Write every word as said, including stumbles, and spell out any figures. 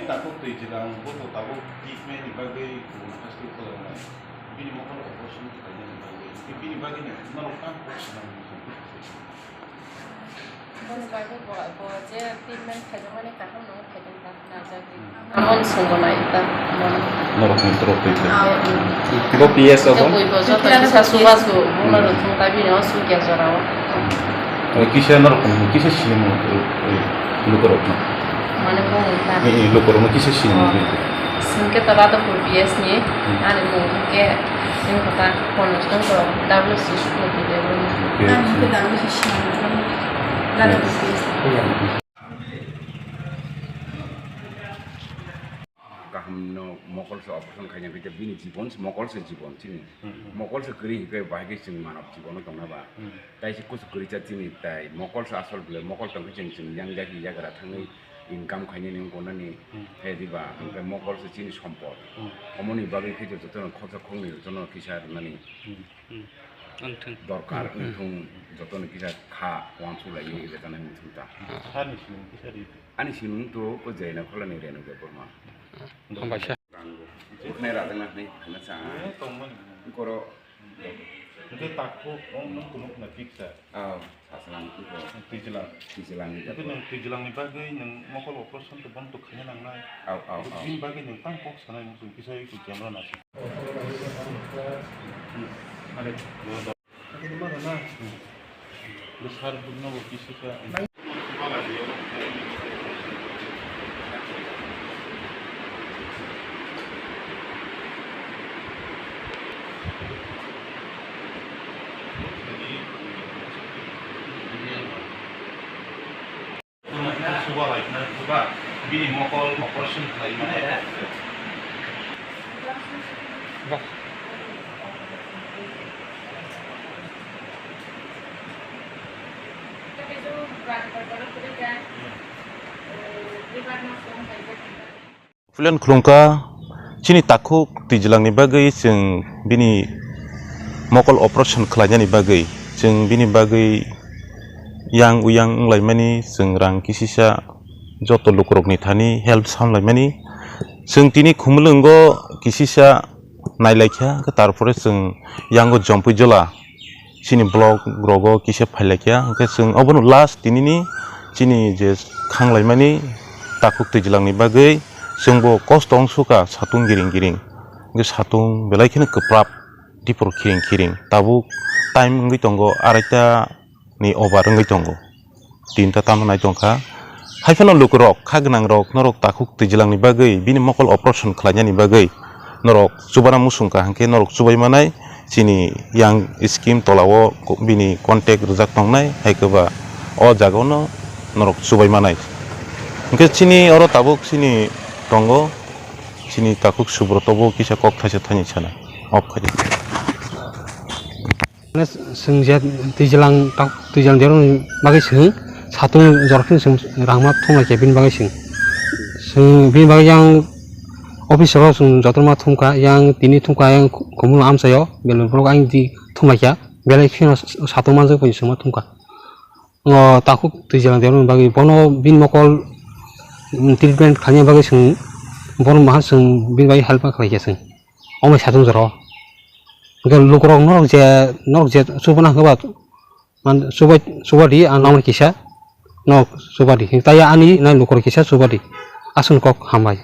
Takhuk twi jwlang bo to tabuk treatment ni bagwi kubun hospital khalanai. Bini mokol operation khlainani bagwi. Bini bagwi no norok tamo kok sanani. Boni bagwi bo, bo je treatment khaijakmani kaham no khaijak ta, najagwi. Hmm. Amon swngo nai ta, bono. Norok ni toro twi jwlang. Ah, hmm. Bo P S o bo? Tei bui bo joto kisa subasu, bono rwthwng ta bini o sugya jorao. Kisa norok kisa sini lukorok. Mane bung ta. Eh, eh, lukorok no kisa sini. Oh. Singke to Radhapur P S ni, hmm, ani bung ke, sing kota kono sing to W C school ni de bung. Okay. Ani ke W C sini. Radhapur P S. Kaham no mokol se operation khaina khe bini jibon se mokol se jibon chini. Hmm. Mokol se kwrwi hinkhe bahai khe chwng manav jibono tongna ba. Hmm. Tai se kusu kwrwi cha chini tai mokol se asol bwle mokol tongkhe chwng chwng yang jagwi yagra thangwi income khainani wngkha nani. Hmm. He diba hinkhe mokol se chini sompot. Hmm. Omoni bagwi khe jotono khorsa khornwi jotono kisa rwnani. Hmm. Hmm. Ang thung. Dorkar wngthung jotono kisa kha uansuk lai rwjaknai wngthung ta. Sani sinung kisa ri. Ani sinung to ko Jaina Kholani Renu Debbarma. Hambai sa. Bwkhnai rajak na hwnwi khana cha. Eh, tongmani. Koro. Hwnkhe takhuk, o nwng kunuk na picture. Oh, saslang kuko. Twijlang. Twijlang ni Hwnkhe jago. Nwng twijlang ni bagwi nwng mokol operation to bono to khaina nangnai. Au, au, au. Bini bagwi nwng tang kok sanai nwng tong kisa iko camera na. Are. Suba bai khna suba bini mokol operation khlai mano. Pulen khulumkha, chini takhuk twijlangni bagwi chwng bini mokol operation khlainani bagwi, chwng bini bagwi yang uyang wnglaimani, chwng rang kisisa joto lukurokni thani help samlaimani. Chwng tini Khumulwngo kisisa nailaikha, hwnkhe tarpore chwng yango Jompui Jola chini block rogo kisa phailaikha, hwnkhe chwng obono last tinini chini je khanglaimani takhuk twijlangni bagwi chwngbo kosto wngsukha satung giring giring, hwnkhe satung belai kheno kwprap dipor khiring khiring, tabuk time wngwi tongo araita ni over wngwi tongo. Tinta tamo nai tongkha. Haiphano lukurok, kha gwnangrok, norok takhuk twijlangni bagwi, bini mokol operation khlainani bagwi norok chubana muchungkha, hwnkhe norok chubai manai, chini yang scheme tolao ko-, bini contact rwjak tongnai, hai khe ba o jagao no norok chubai manai. Hwnkhe chini oro tabuk chini tongo, chini takhuk Subroto bo kisa kok thaisa thani sana. Off khai di. Mane chwng je twijlang tak, twijlang derokni bagwi chwng satung jora phano chwng rangma thumlaikha bini bagwi chwng. Chwng bini bagwi yang office o chwng jotono ma thumkha, yang tini thumkha, yang Khumulwng amchaio belai borok ayang di thumlaikha, belai kheno satung manjak bai chwngma thumkha. O takhuk twijlang derokni bagwi bono bini mokol, mm, treatment khlaina bagwi chwng bono maha chwng bini bagwi help ma khlaikha chwng. Omo satung jora o. Hwnkhe lukurok norok je, norok je chubana hwnkhe ba, man, chubai, chubadi, ang nangmani kisa, norok chubadi. Tai ani nai lukurok kisa chubadi. Aswkni kok hambai.